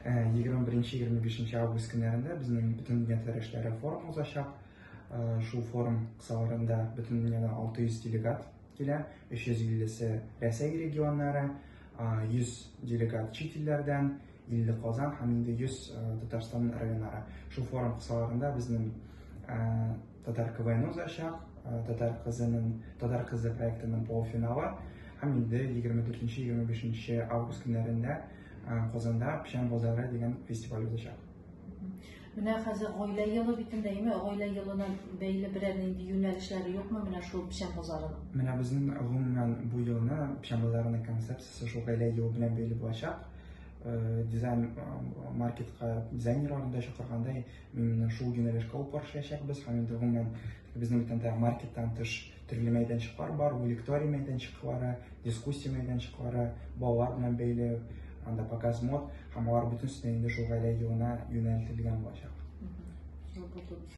21-25 август көннәрендә безнең Бөтендөнья татар яшьләре форумы узачак. Шул форум кысаларында бөтен дөньядан 600 делегат килә, 350-се Рәсәй регионнары, 100 делегат чит илләрдән, 50 Казан һәм инде 100 Татарстан районнары. Шул форум кысаларында безнең Татар КВН узачак, Татар кызының Татар кызы проектының полуфиналы һәм инде 24-25 август көннәрендә Казанда Печән базары дигән фестиваль узачак. Менә хәзер гаилә елы бит инде, әйме? Гаилә елына бәйле берәр нинди юнәлешләре юкмы менә шул Печән базарының? Менә безнең гомумән бу елны Печән базарының концепциясе шул гаилә елы белән бәйле булачак. Дизайн маркетка дизайнерларны да чакырганда именно шул юнәлешкә алып барышачакбыз һәм инде гомумән безнең бит анда маркеттан тыш төрле мәйданчыклар бар, бу лекторий мәйданчыклары, дискуссия мәйданчыклары, балалар белән бәйле анда показ мод һәм алар бөтенесе дә инде шул гаилә елына юнәлтелгән булачак.